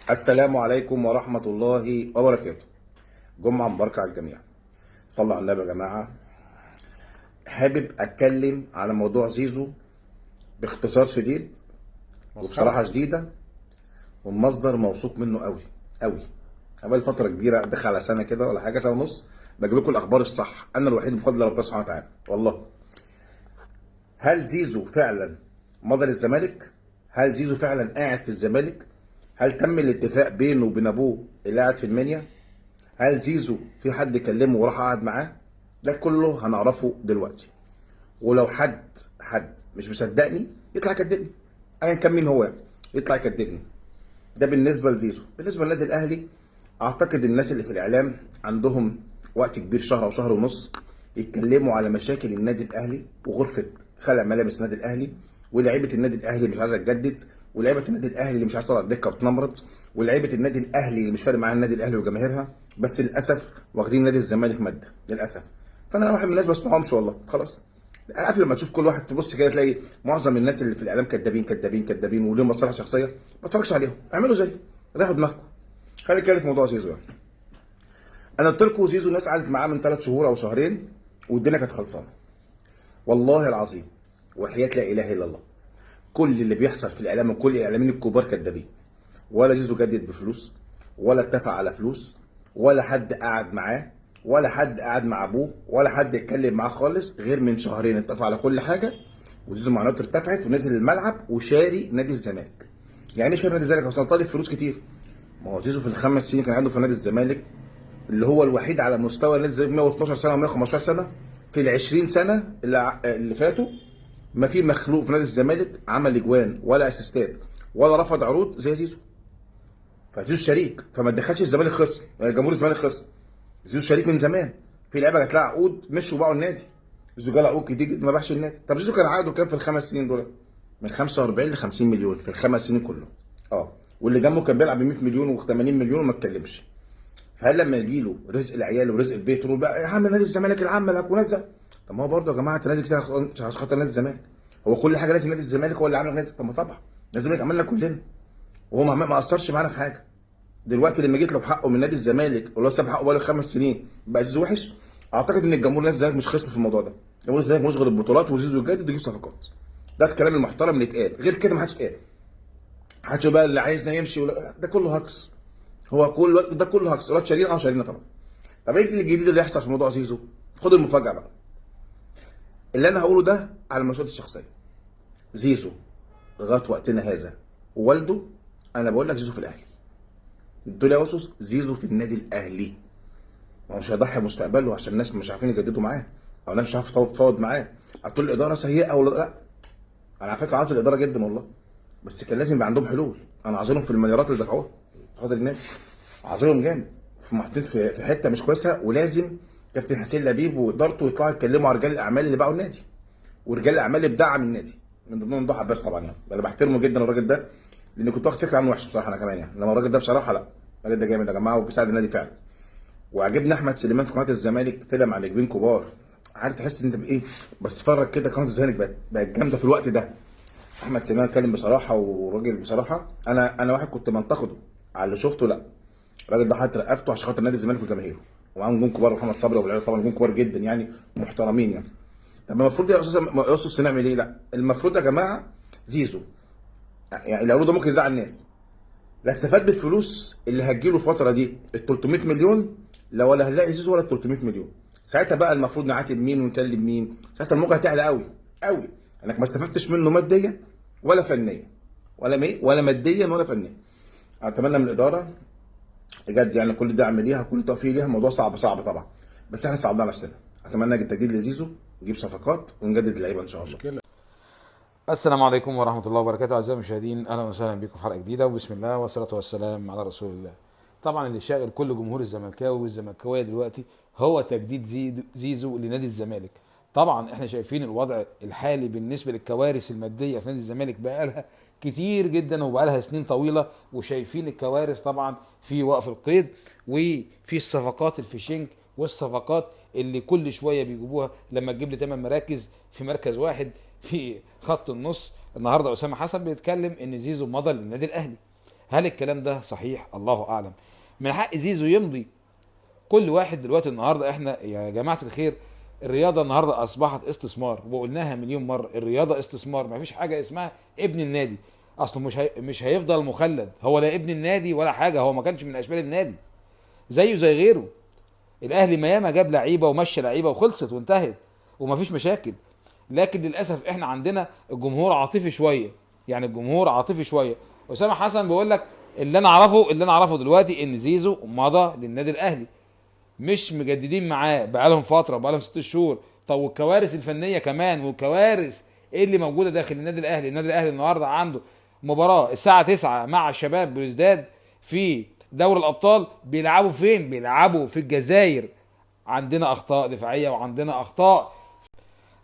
السلام عليكم ورحمة الله وبركاته. جمعة مباركة على الجميع. صلوا على النبي يا جماعة. حابب أتكلم على موضوع زيزو باختصار شديد وبصراحة شديدة، والمصدر موثوق منه قوي قوي. قبل فترة كبيرة، دخل على سنة كده ولا حاجة، سنة ونص، بجيب لكم الأخبار الصح. أنا الوحيد بفضل ربنا سبحانه وتعالى والله. هل زيزو فعلا مضى للزمالك؟ هل زيزو فعلا قاعد في الزمالك؟ هل تم الاتفاق بينه وبين ابوه اللي قاعد في المنيا؟ هل زيزو في حد كلمة وراح قعد معاه؟ ده كله هنعرفه دلوقتي. ولو حد مش مصدقني يطلع يكدبني، ايا كان مين هو يعني، يطلع يكدبني. ده بالنسبة لزيزو. بالنسبة للنادي الاهلي، اعتقد الناس اللي في الاعلام عندهم وقت كبير، شهر او شهر ونص، يتكلموا على مشاكل النادي الاهلي وغرفه خلع ملابس النادي الاهلي، ولاعيبه النادي الاهلي مش عايزه تجدد، ولاعيبه النادي الاهلي اللي مش عايزه تطلع الدكة وتنمرض، ولاعيبه النادي الاهلي اللي مش فارق معاها النادي الاهلي وجماهيرها، بس للاسف واخدين نادي الزمالك مادة للاسف. فانا واحد من الناس بسمعهمش والله، خلاص. عارف لما تشوف كل واحد تبص كده تلاقي معظم الناس اللي في الاعلام كدابين كدابين كدابين وليهم مصالح شخصية، ما تتفرجش عليهم، اعملوا زي ريحوا دماغكم. خلينا نتكلم في موضوع زيزو يعني. انا قلت لكم زيزو الناس قعدت معاه من 3 شهور او شهرين والدنيا كانت خلصانه. والله العظيم وحياة لا اله الا الله، كل اللي بيحصل في الاعلام وكل الاعلاميين الكبار كدابين. ولا زيزو جدد بفلوس، ولا اتفق على فلوس، ولا حد قعد معاه، ولا حد قعد مع ابوه، ولا حد اتكلم معاه خالص، غير من شهرين اتفق على كل حاجة، وزيزو معنوياته ارتفعت ونزل الملعب وشاري نادي الزمالك. يعني ايه شاري نادي الزمالك؟ اصلا طالب فلوس كتير. ما هو زيزو في ال5 سنين كان عنده في نادي الزمالك، اللي هو الوحيد على مستوى نادي الزمالك، 112 سنة و115 سنة، في ال 20 سنة اللي فاتوا ما في مخلوق في نادي الزمالك عمل اجوان ولا اسيستات ولا رفض عروض زي زيزو. فزيزو شريك، فما تدخلش الزمالك خصم، يعني جمهور الزمالك خصم. زيزو شريك من زمان، في لعيبة جات لها عقود مشوا باعوا النادي، زيزو جاله عقود كتير جدا ما باعش النادي. طب زيزو كان عقده كام في ال5 سنين دول؟ من 45 ل 50 مليون في ال5 سنين كلهم. واللي جنبه كان بيلعب ب 100 مليون و80 مليون وما اتكلمش. فهل لما يجي له رزق العيال ورزق البيت يقول بقى يا عم نادي الزمالك العم لك ونزل؟ طب ما هو برضه يا جماعة انت نازل كده عشان خاطر نادي الزمالك، هو كل حاجة لازم نادي الزمالك هو اللي عامل نادي؟ طب ما طبعا نادي الزمالك عملنا كلنا، وهو ما قصرش معانا في حاجة. دلوقتي لما جيت له حقه من نادي الزمالك واللي هو ساب حقه بقاله 5 سنين بقى زيزو وحش. اعتقد ان الجمهور نادي الزمالك مش خصم في الموضوع ده، جمهور الزمالك مشغل البطولات وزيزو يجدد ويجيب صفقات. ده الكلام المحترم اللي اتقال، غير كده ما حدش اتقال. حدش بقى اللي عايزنا يمشي ولا ده كله هجص، هو كل ده كله هجص. الواد شارينا، شارينا طبعا. طب ايه الجديد اللي يحصل في موضوع زيزو؟ خد المفاجاة بقى. اللي انا هقوله ده على مسؤوليتي الشخصية. زيزو لغاية وقتنا هذا ووالده، انا بقول لك زيزو في الاهلي. دول يا اسس زيزو في النادي الاهلي. ما هو مش هيضحي بمستقبله عشان الناس مش عارفين يجددوا معاه، او الناس مش عارفه تفاوض معاه، هتقول الادارة سيئه ولا لا. انا على فكرة عايز الادارة جدا والله، بس كان لازم يبقى عندهم حلول. انا عايزينهم في المليارات اللي دفعوها خاطر النادي، عايزينهم جامد، في محطين في حتة مش كويسة. ولازم كابتن حسين لبيب وادارته يطلعوا يتكلموا على رجال الاعمال اللي باعوا النادي، ورجال الاعمال اللي بدعم النادي، من ضمنهم ضحى عباس طبعا. يعني انا بحترمه جدا الراجل ده، لان كنت واخد فكرة عنه وحش بصراحة انا كمان يعني، انما الراجل ده بصراحة لا، الراجل ده جامد يا جماعة وبيساعد النادي فعلا. وعجبني احمد سليمان في قناة الزمالك طلع مع نجمين كبار، عارف تحس ان انت بايه بتتفرج كده، قناة الزمالك بقت جامدة في الوقت ده. احمد سليمان اتكلم بصراحة، وراجل بصراحة انا واحد كنت بنتقده على اللي شفته، لا الراجل ده حاطط رقبته عشان خاطر نادي الزمالك وجماهيره، ومعاهم نجوم كبار، محمد صبري وابو طبعا نجوم كبار جدا يعني محترمين يعني. طب المفروض يا استاذ استاذ نعمل ايه؟ لا المفروض يا جماعة زيزو يعني اللي ده ممكن يزعل الناس، لا استفاد بالفلوس اللي هتجيله الفترة دي ال 300 مليون، لا ولا هنلاقي زيزو ولا ال 300 مليون. ساعتها بقى المفروض نعاتب مين ونكلم مين؟ ساعتها الموجه هتعلى قوي قوي، انك ما استفدتش منه ماديا ولا فنيا، ولا ماديا ولا فنيا. اتمنى من الادارة بجد يعني كل دعم ليها، كل توفيق ليها. الموضوع صعب صعب طبعا، بس احنا صعبنا نفسنا. اتمنى التجديد لزيزو، نجيب صفقات ونجدد اللعيبة ان شاء الله. مشكلة. السلام عليكم ورحمة الله وبركاته أعزائي المشاهدين، أهلا وسهلا بكم في حلقة جديدة، وبسم الله والصلاة والسلام على رسول الله. طبعا اللي شاغل كل جمهور الزملكاوي والزملكاوية دلوقتي هو تجديد زيزو لنادي الزمالك. طبعا احنا شايفين الوضع الحالي بالنسبة للكوارث المادية في نادي الزمالك بقالها كتير جدا وبقالها سنين طويلة، وشايفين الكوارث طبعا في وقف القيد وفي الصفقات الفشنك والصفقات اللي كل شوية بيجيبوها. لما تجيب لي 8 مراكز في مركز واحد في خط النص. النهارده اسامة حسن بيتكلم ان زيزو مضى للنادي الاهلي. هل الكلام ده صحيح؟ الله اعلم. من حق زيزو يمضي. كل واحد دلوقتي النهارده، احنا يا جماعة الخير الرياضة النهارده اصبحت استثمار، وقلناها مليون مرة، الرياضة استثمار، ما فيش حاجة اسمها ابن النادي، اصله مش هيفضل مخلد، هو لا ابن النادي ولا حاجة، هو ما كانش من اشبال النادي زيه زي غيره. الاهلي ما ياما جاب لعيبة ومشى لعيبة وخلصت وانتهت وما فيش مشاكل، لكن للاسف احنا عندنا الجمهور عاطفي شوية، يعني الجمهور عاطفي شوية. اسامة حسن بيقول لك اللي انا اعرفه دلوقتي ان زيزو مضى للنادي الاهلي، مش مجددين معاه بقالهم فترة، بقالهم 6 شهور. طب والكوارث الفنية كمان، والكوارث ايه اللي موجودة داخل النادي الاهلي؟ النادي الاهلي النهارده عنده مباراة الساعة 9 مع شباب بلوزداد في دوري الابطال، بيلعبوا فين؟ بيلعبوا في الجزائر. عندنا اخطاء دفاعية، وعندنا اخطاء،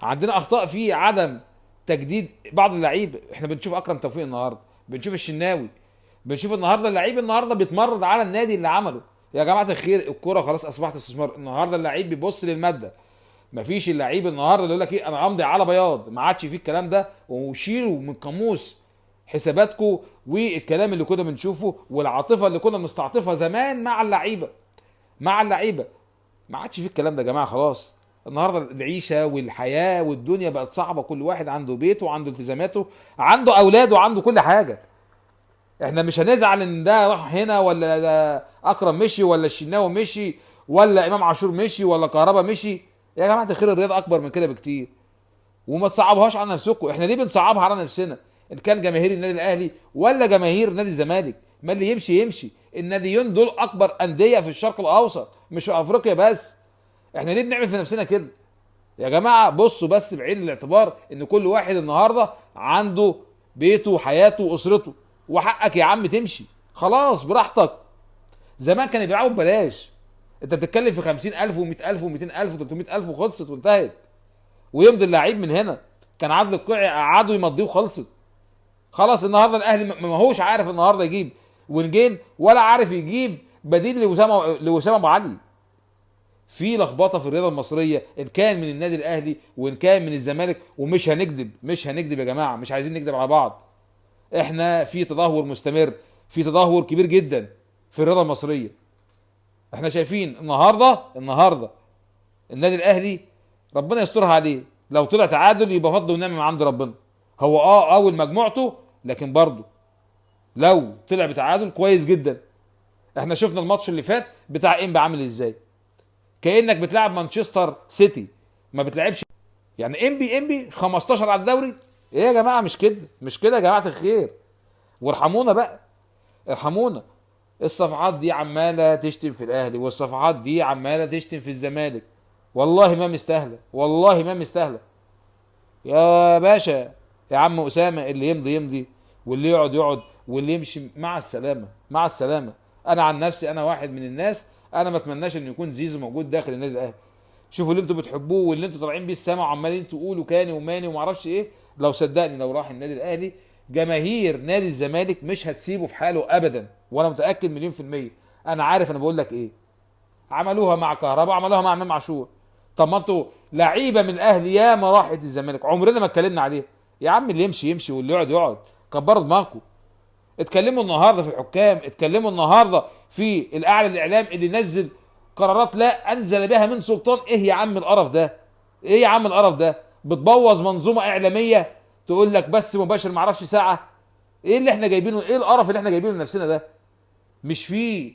عندنا اخطاء في عدم تجديد بعض اللعيبة. احنا بنشوف اكرم توفيق النهارده، بنشوف الشناوي، بنشوف النهارده اللعيب النهارده بيتمرد على النادي اللي عمله. يا جماعة الخير الكورة خلاص اصبحت استثمار، النهارده اللعيب بيبص للمادة، مفيش اللعيب النهارده اللي يقول لك ايه انا امضي على بياض، ما عادش فيه الكلام ده، وشيلوا من قاموس حساباتكم والكلام اللي كنا بنشوفه والعاطفة اللي كنا بنستعطفها زمان مع اللعيبة، مع اللعيبة ما عادش فيه الكلام ده يا جماعة. خلاص النهارده العيشة والحياة والدنيا بقت صعبة، كل واحد عنده بيته وعنده التزاماته، عنده اولاده وعنده كل حاجة. احنا مش هنزعل ان ده راح هنا ولا ده اكرم مشي ولا الشناوي مشي ولا امام عاشور مشي ولا كهربا مشي. يا جماعة الخير الرياضة اكبر من كده بكتير، وما تصعبهاش على نفسكم. احنا ليه بنصعبها على نفسنا؟ ان كان جماهير النادي الاهلي ولا جماهير نادي الزمالك، ما اللي يمشي يمشي. الناديين دول اكبر اندية في الشرق الاوسط مش في افريقيا بس. احنا ليه بنعمل في نفسنا كده يا جماعة؟ بصوا بس بعين الاعتبار ان كل واحد النهارده عنده بيته وحياته واسرته، وحقك يا عم تمشي خلاص براحتك. زمان كانوا بيلعبوا ببلاش، انت بتتكلم في 50,000 و100,000 و200,000 و300,000 وخلصت وانتهت، ويمضي اللعيب من هنا. كان عدل القيعي قعدوا يمضيه وخلصت خلاص. النهارده الاهلي ما هوش عارف النهارده يجيب ونجين ولا عارف يجيب بديل لوسام ابو علي. في لخبطة في الرياضة المصرية، ان كان من النادي الاهلي وان كان من الزمالك. ومش هنكذب، مش هنكذب يا جماعة، مش عايزين نكذب على بعض. احنا في تدهور مستمر، في تدهور كبير جدا في الرياضة المصرية. احنا شايفين النهارده النادي الاهلي ربنا يسترها عليه، لو طلع تعادل يبقى فضل ونعمه من عند ربنا. هو اول مجموعته، لكن برضه لو طلع بتعادل كويس جدا. احنا شفنا الماتش اللي فات بتاع انبي عامل ازاي، كانك بتلعب مانشستر سيتي، ما بتلعبش يعني انبي 15 على الدوري. ايه يا جماعة؟ مش كده، مش كده يا جماعة الخير، وارحمونا بقى، ارحمونا. الصفحات دي عماله تشتم في الاهلي، والصفحات دي عماله تشتم في الزمالك، والله ما مستاهلة، والله ما مستاهلة يا باشا. يا عم اسامة، اللي يمضي يمضي، واللي يقعد يقعد، واللي يمشي مع السلامة، مع السلامة. انا عن نفسي انا واحد من الناس، انا ما اتمناش ان يكون زيزو موجود داخل النادي الاهلي. شوفوا اللي انتوا بتحبوه واللي انتوا طالعين بيه السما وعمالين تقولوا كاني وماني وما اعرفش ايه. لو صدقني لو راح النادي الاهلي جماهير نادي الزمالك مش هتسيبه في حاله ابدا، وانا متاكد 1,000,000%. انا عارف انا بقول لك ايه. عملوها مع كهربا، عملوها مع امام عاشور. طب ما انتوا لعيبة من الاهلي ياما راحت الزمالك، عمرنا ما اتكلمنا عليها. يا عم اللي يمشي يمشي واللي يقعد يقعد، كبروا دماغكم. اتكلموا النهارده في الحكام، اتكلموا النهارده في الاعلى الاعلام اللي نزل قرارات لا انزل بها من سلطان. ايه يا عم القرف ده؟ ايه يا عم القرف ده؟ بتبوظ منظومة اعلامية تقول لك بس مباشر ما اعرفش ساعة. ايه اللي احنا جايبينه؟ ايه القرف اللي احنا جايبينه لنفسنا ده؟ مش في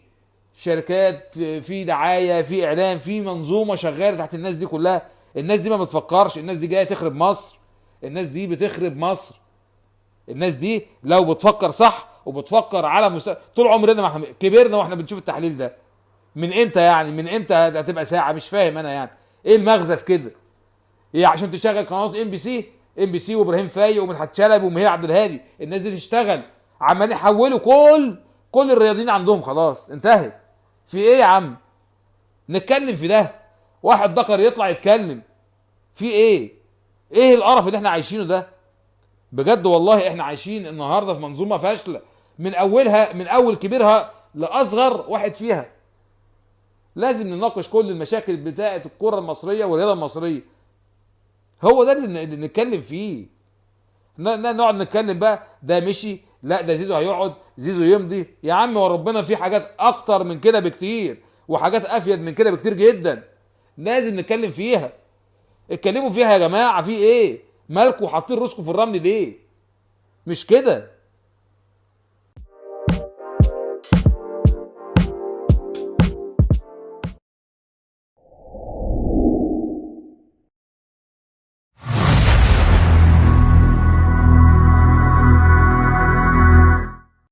شركات، في دعاية، في اعلام، في منظومة شغالة تحت الناس دي كلها. الناس دي ما بتفكرش، الناس دي جاية تخرب مصر، الناس دي بتخرب مصر. الناس دي لو بتفكر صح وبتفكر على مستوى، طول عمرنا ما احنا كبرنا واحنا بنشوف التحليل ده. من امتى يعني؟ من امتى هتبقى ساعة؟ مش فاهم انا يعني ايه المغزى في كده؟ ايه عشان تشغل قنوات ام بي سي، ام بي سي وابراهيم فايق ومدحت شلبي ومهير عبد الهادي، الناس دي تشتغل عمالين يحولوا كل الرياضيين عندهم، خلاص انتهت. في ايه يا عم؟ نتكلم في ده، واحد ذكر يطلع يتكلم في ايه؟ ايه القرف اللي احنا عايشينه ده؟ بجد والله احنا عايشين النهارده في منظومة فاشلة من اولها، من اول كبيرها لاصغر واحد فيها. لازم نناقش كل المشاكل بتاعه الكره المصرية والرياضة المصرية. هو ده اللي نتكلم فيه. نقعد نتكلم بقى ده مشي، لا ده زيزو هيقعد، زيزو يمضي. يا عم وربنا في حاجات اكتر من كده بكتير، وحاجات افيد من كده بكتير جدا، لازم نتكلم فيها. اتكلموا فيها يا جماعة، في ايه؟ مالكوا حاطين راسكم في الرمل ليه؟ مش كده.